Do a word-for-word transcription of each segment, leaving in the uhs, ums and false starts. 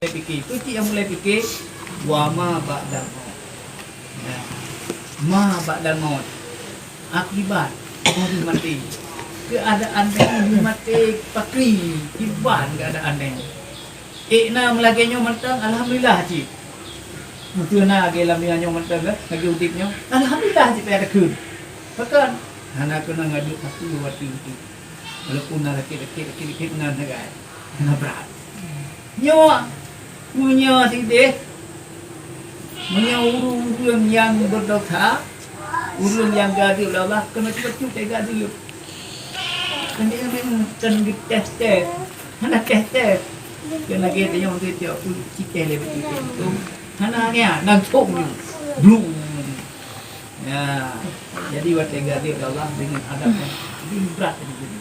Mulai pike, keucik nyang mulai pike, wa ma ba'dal maut. Ya. Ma ba'dal maut. Akibat ureuëng maté. Keuadaan ureuëng maté pakri, kiban keuadaan nyan. Ék na meulagée nyoe mantong, alhamdulillah cit. Meuseu na lagée lam donya nyoe mantong, kan, lagée udeb nyoe, alhamdulillah cit payah takheun. Pakon? Hana keunong aduek aku watée udeb. Walaupun na sakét-sakét, sakét-sakét na sagai. Na brat. Nyoe, meunyoe sideh, meunyoe ureuëng-ureuëng nyang berdosa, ureuëng nyang geuadeueb lé Allah, keuneuk bacut-bacut teugadeueb. Keuneuk kan geutés-tés, hana tés-tés. Keuneuk lagée tanyoe teucok, ui, citée lé beutôi. Hana ngiat, langsông nyoe. Blung. Ya, jadi watée geuadeueb lé Allah deungon adab nyang paléng brat tadi.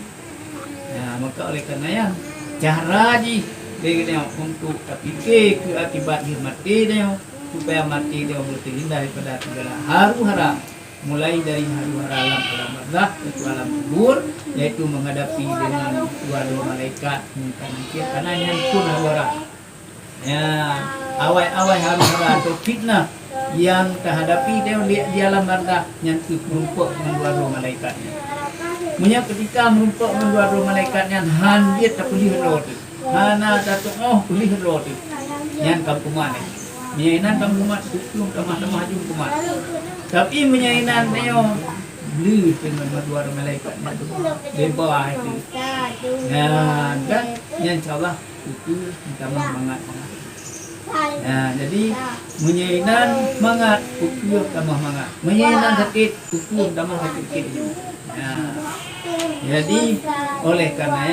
Ya, maka oleh karena nyan, cara jih lé geutanyoe untuk tapike keu akibat jih maté tanyoe, supaya maté tanyoe beuteuhindar daripada segala haru-hara, mulai dari haru-hara lam alam barzakh, yaitu alam kubur, yaitu menghadapi dengan dua-dua malaikat mungkar nakir, karena nyan pun haru-hara. Ya, awai-awai haru-hara atau fitnah nyang tahadapi di, di alam barzakh nyan kheueh meurumpok ngon dua-dua malaikat nyan. Meunyoe keutika meurumpok ngon dua-dua malaikat nyan han jeuet tapeuleueh droe teuh, hana tatuoh peuleueh droe teuh, nyan ka meukumat nyan. Meunyoe inan ka meukumat, huköm tamah-tamah jeuet meukumat. Tapi meunyoe inan nyoe bleueh deungon dua-dua malaikat nyan, leubeh teuh. Nyan kan, nyan insya Allah ukeue tamah mangat-mangat. Nah, jadi meunyoe inan mangat, ukeue tamah mangat. Meunyoe inan sakét, ukeue tamah sakét-sakét. Nah, jadi oleh karena